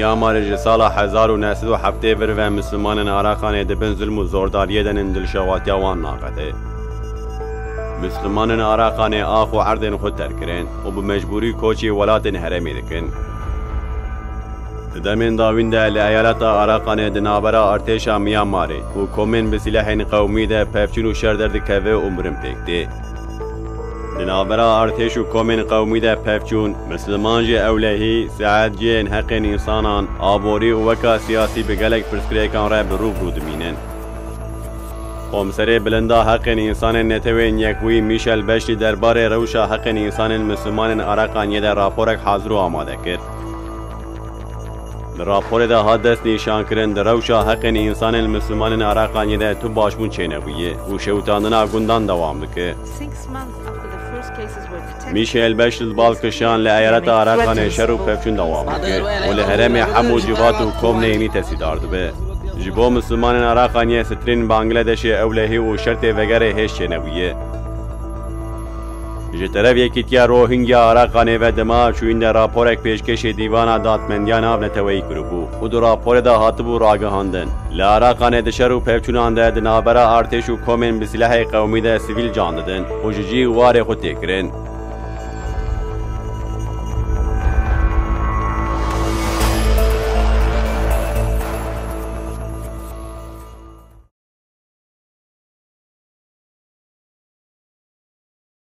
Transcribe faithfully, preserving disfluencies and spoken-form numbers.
Myanmarê ji sala hezar û neh sed û heftê vir ve Mislimanên Araqanê di bin zulm û zordariyê de nin, dilşewatiya wan naqete. Mislimanên Araqanê ax û erdên xwe terk kirin û bi mecbûrî koçî welatên herêmê dikin. Di demên dawîn de li eyaleta Araqanê di navbera artêşa Myanmarê û komên bi silehên qewmî de pevçûn û şer derdikeve û mirin pêk tê. Di navbera artêş û komên qewmî de pevçûn, Misliman jî ewlehî, saetciyên heqên însanan, aborî û weka siyasî bi gelek pirsgirêkan re bi rû bi rû dimînin. Komserê Bilinda Heqên Însanên Netewên Yekbûyî Michel Bachelet derbarê rewşa heqên însanên Mislimanên Araqaniyê de raporek hazir û amade kir. Di raporê de hat destnîşankirin, di rewşa heqên însanên Mislimanên Araqaniyê de tu başbûn çênebûye û şewitandina gundan dewam dike. Six months after the first cases were detected, Michel Bachelet bal kişand, li eyaleta Araqanê şer û pevçûn dewam dike û li herêmê hemû civat û kom neyînî tesîdar dibe. Ji bo Mislimanên Araqaniyê strîn Bangladeshê ewlehî û şertê vegerê hêj çênebûye. Ji teref Yekîtiya Rohingya Araqanê ve di maha çûyîn de raporek pêşkêşê Dîvana Dadmendiya Navneteweyî kiribû û di raporê de hatibû ragihandin, li Araqanê di şer û pevçûnan de di navbera artêş û komên bi silahê qewmî de sivîl can didin û ji cî û warê xwe tê kirin.